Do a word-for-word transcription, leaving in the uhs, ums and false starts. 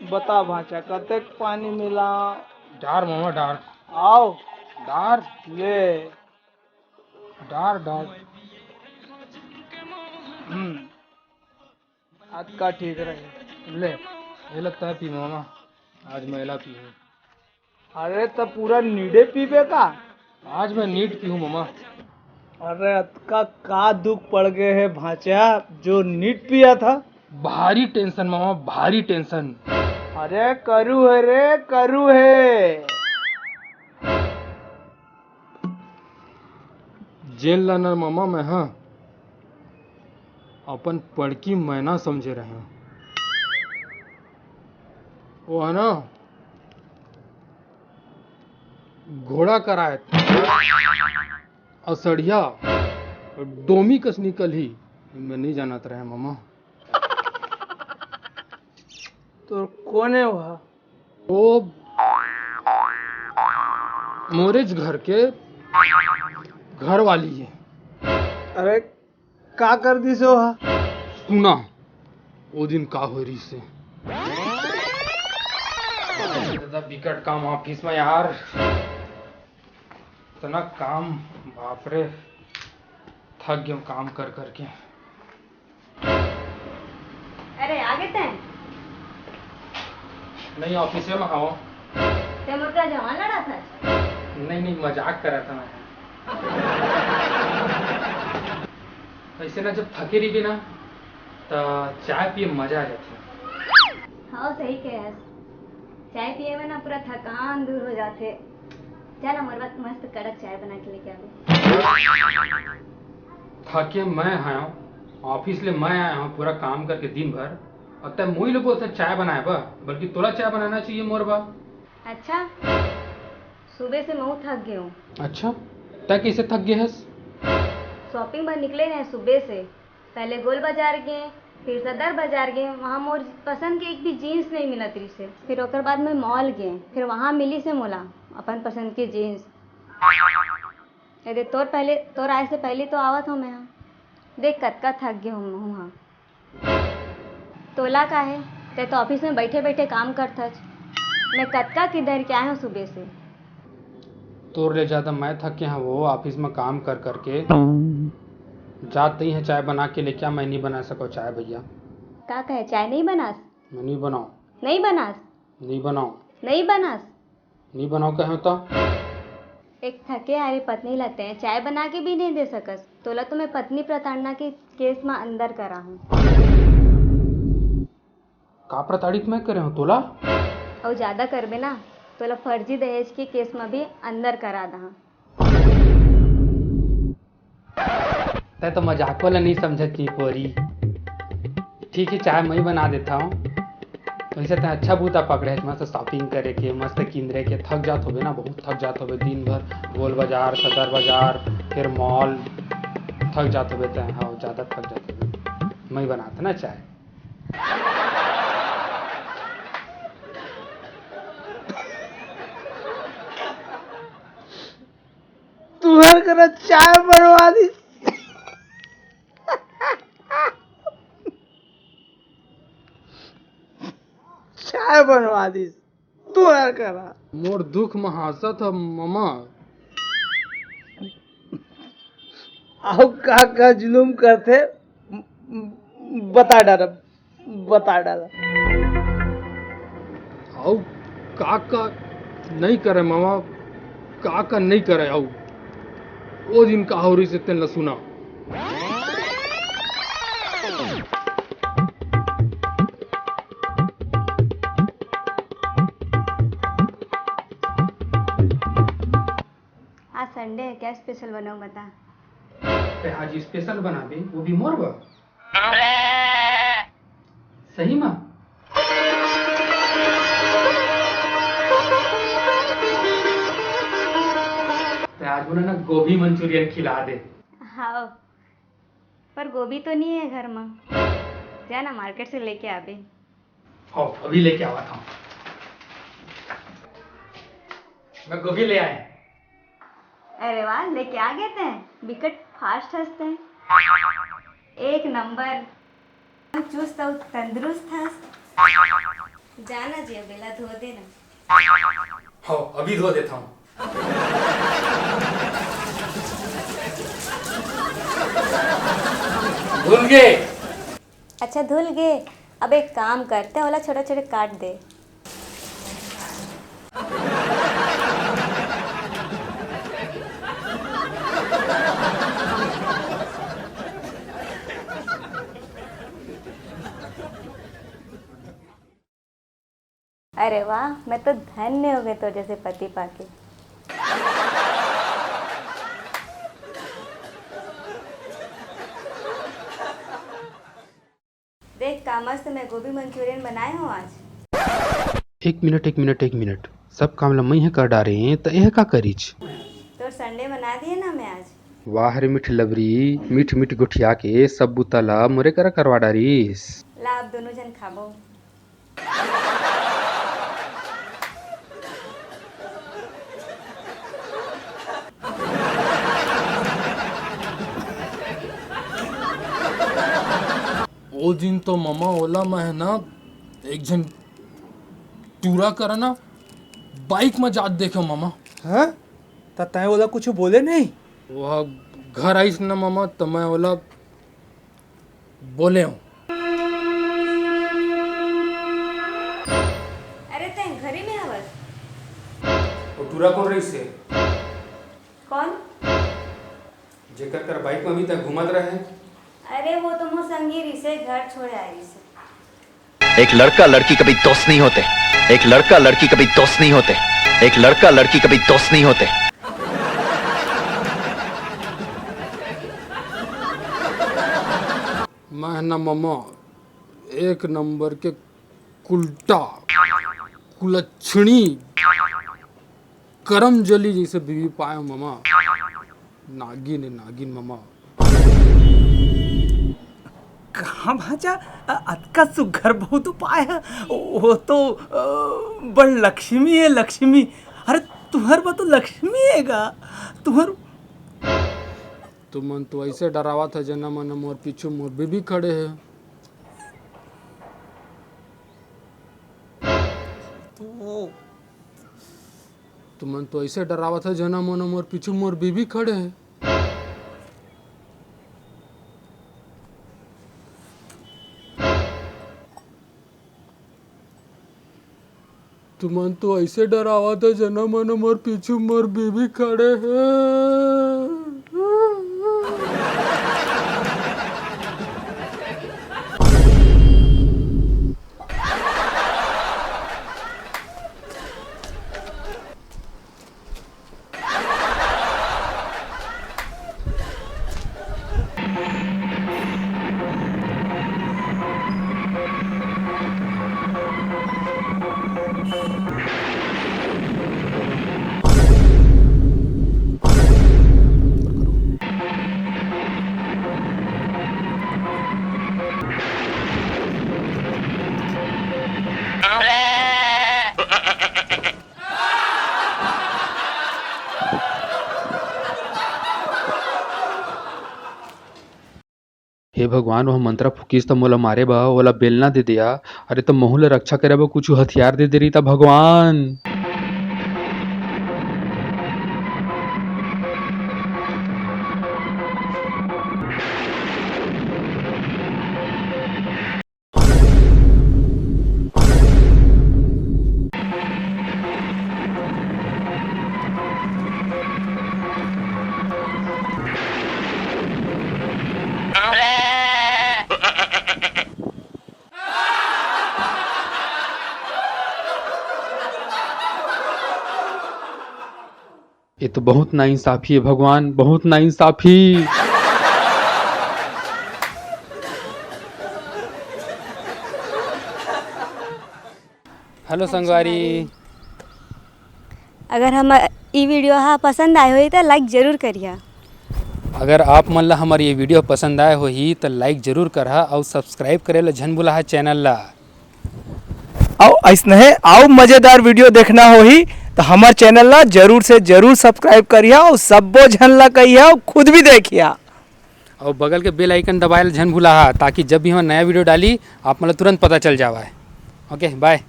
बता भांचा, कतेक पानी मिला? डार मामा, डार। आओ। डार। ले। डार, डार। हम्म। अतका ठीक रहे। ले, एला तै पी मामा, आज मैं एला पीहूँ। अरे, त पूरा नीडे पीबे का? आज मैं नीट पीहूँ मामा। अरे, अतका का दुख पड़ गए है भांचा, जो नीट पिया था? भारी टेंशन मामा, भारी टेंशन। अरे, करू है रे, करू है। जेन ला ना मामा मैं हा अपन पड़की मैना समझे रहें, वो है ना घोड़ा कराए असड़िया डोमी कस निकलही, मैं नहीं जानत रहे मामा। तो कोन है वह? वो मोरेज घर के घर वाली है। अरे, का कर दिस ओहा? सुना, वो दिन का हो रही से। दादा, बिकट काम ऑफिस में यार, इतना काम, बाप रे, थक गया काम कर करके। अरे, आ गए तैं? नहीं, ऑफिस में हूँ। तैं मोर करा जवान लड़ा था? नहीं, नहीं, मजाक करा था मैं। ऐसे ना, जब थके रहिबे ना, त चाय पिए मजा आ जाथे। हाँ, सही कहे हस। चाय पिए में ना पूरा थकान दूर हो जाथे। जा ना, मोर बर मस्त कड़क चाय बना के लेके आबे। थके मैं आया हूँ, ऑफिस ले मैं आया हूँ पूरा काम करके दिन भर, और तै मुई ले बोलथे चाय बनाए बर, बल्कि तोला चाय बनाना चाहिए मोर बर। अच्छा, सुबह से महू थक गए हूँ। अच्छा, तै कैसे थक गए हस? शॉपिंग बर निकले रहे सुबह से, पहले गोल बाजार गए, फिर सदर बाजार गए, वहाँ मोर पसंद के एक भी जीन्स नहीं मिलत रहिसे। फिर ओकर बाद मैं मॉल गए, फिर वहाँ मिलिसे मोला अपन पसंद के जीन्स। ए दे, तोर पहले, तोर आए से पहले तो आवत हूँ मैं हा। देख, कतका थक गए हूँ मैं हा। तोला का हे, तै तो ऑफिस में बैठे बैठे काम करथस। मैं कतका किधर के आए हूँ सुबह से। तोर ले ज्यादा मैं थके हूँ वो ऑफिस में काम कर करके। जा तहीं ह चाय बना के लेके आ, मैं नहीं बना सको चाय भैया। का कहे, चाय नहीं बनास? मैं नहीं बनाऊँ। नहीं बनास? नहीं बनाऊँ। नहीं बनास? नहीं बनाऊँ कहे तो। एक थके हारे पत्नी ला तैं चाय बना के भी नहीं दे सकस। तोला तो मैं पत्नी प्रताड़ना के केस में अंदर करा हूँ। का प्रताड़ित मैं करे हूँ तोला? अउ ज्यादा करबे ना, तोला फर्जी दहेज के केस में भी अंदर करा दहा। तै तो मजाको ला नहीं समझत ही पोरी। ठीक है, चाय मैं बना देता हूँ। वैसे तै अच्छा बूता पकड़े है, मस्त शॉपिंग करे के, मस्त किंदरे के। थक जात होबे ना, बहुत थक जात होबे दिन भर, गोल बाजार, सदर बाजार, फिर मॉल, थक जात होबे तै। हाँ, ज्यादा थक जात होबे। मैं बनाता ना चाय। तुहर करा चाय बनवा दिस। चाय बनवा दिस तुहर करा। मोर दुख म हाँसत ह ममा। अउ का का जुलुम करथे, बता डारब। बता डाला। अउ का का नहीं करे मामा, का का नहीं करे। अउ ओ दिन का हो रही से तेन ला सुना। आज संडे है, क्या स्पेशल बनाऊं बता? ते आज स्पेशल बनाबे, वो भी मोर बर। सही मा? ते आज मोला ना गोभी मंचूरियन खिला दे। हाँ, पर गोभी तो नहीं है घर मा। जा ना, मार्केट से लेके आबे। हाँ, अभी लेके आवा था। मैं गोभी ले आए। अरे वाह, लेके आ गए तैं, बिकट फास्ट हस तैं। एक नंबर। चुस्त अउ तंदुरुस्त हस। जाना जी, अब एला धो देना। हाँ, अभी धो देता हूँ। धुल गे। अच्छा, धुल गे। अब एक काम कर, तैं ओला छोटे-छोटे काट दे। अरे वाह, मैं तो धन्य हो गए तोर जैसे पति पाके। देख का मस्त मैं गोभी मंचूरियन बनाए हूँ आज। एक मिनट, एक मिनट, एक मिनट, सब काम ला मैं ह कर डारे, त एह का करिच? तोर संडे बना दिए ना मैं आज। वाह रे मीठ लबरी, मीठ मीठ गोठिया के सब बुता ला मोरे करा करवा डारिस। ला, अब दोनों झन खाबो। ओ दिन तो ममा ओला मैं ह ना एक झन टूरा करा ना बाइक म जात देखे ममा। हाँ? त तैं ओला कुछ बोले नहीं? वो घर आइस ना ममा, त मैं ओला बोले हूँ। अरे, तैं घरे में हवस? वो टूरा कोन रहिस हे? कौन? जेकर कर बाइक में अभी तक घूमत रहे। अरे, वो तो मोर संगी रिसे, घर छोड़े आए रिसे। एक लड़का लड़की कभी दोस्त नहीं होते। एक लड़का लड़की कभी दोस्त नहीं होते। एक लड़का लड़की कभी दोस्त नहीं होते। मैं ना ममा एक नंबर के कुलटा, कुलच्छणी, करम जली जैसे बीवी पाए हो ममा। नागिन है, नागिन ममा। कहाँ भांचा, अ-, अतका सुघर बहू तो पाए है। वो तो, अ, बड़ लक्ष्मी है, लक्ष्मी। अरे, तुहर बा तो लक्ष्मी है गा। तुहर तुमन तो ऐसे डरावत है, जना मन मोर पीछू मोर बीबी खड़े है। तो तुमन तो ऐसे डरावत है, जना मन मोर पीछू मोर बीबी खड़े है। तुमन तो ऐसे डरावत है, जना मन मोर पीछू मोर बीबी खड़े है। हे भगवान, वह मंत्रा फुकिस त मोला मारे बा, ओला बेलना दे दिया। अरे, त महू ला रक्षा करे बर कुछु हथियार दे दे रही त भगवान। ये तो बहुत नाइंसाफी है भगवान, बहुत नाइंसाफी। हेलो संगवारी। अगर हम ई वीडियो हा पसंद आए होही त लाइक जरूर करिहा। अगर आप मन ला हमर ये वीडियो पसंद आए होही त लाइक जरूर करहा अउ सब्सक्राइब करे ला झन भुलाहा चैनल ला। अउ अइसनहे अउ मजेदार वीडियो देखना होही तो हमर चैनल ला जरूर से जरूर सब्सक्राइब करिहा और सब्बो झन ला कहिहा और खुद भी देखिहा। और बगल के बेल आइकन दबाए ला झन भुलाहा, ताकि जब भी हम नया वीडियो डाली, आप मन ला तुरंत पता चल जावे। ओके, बाय।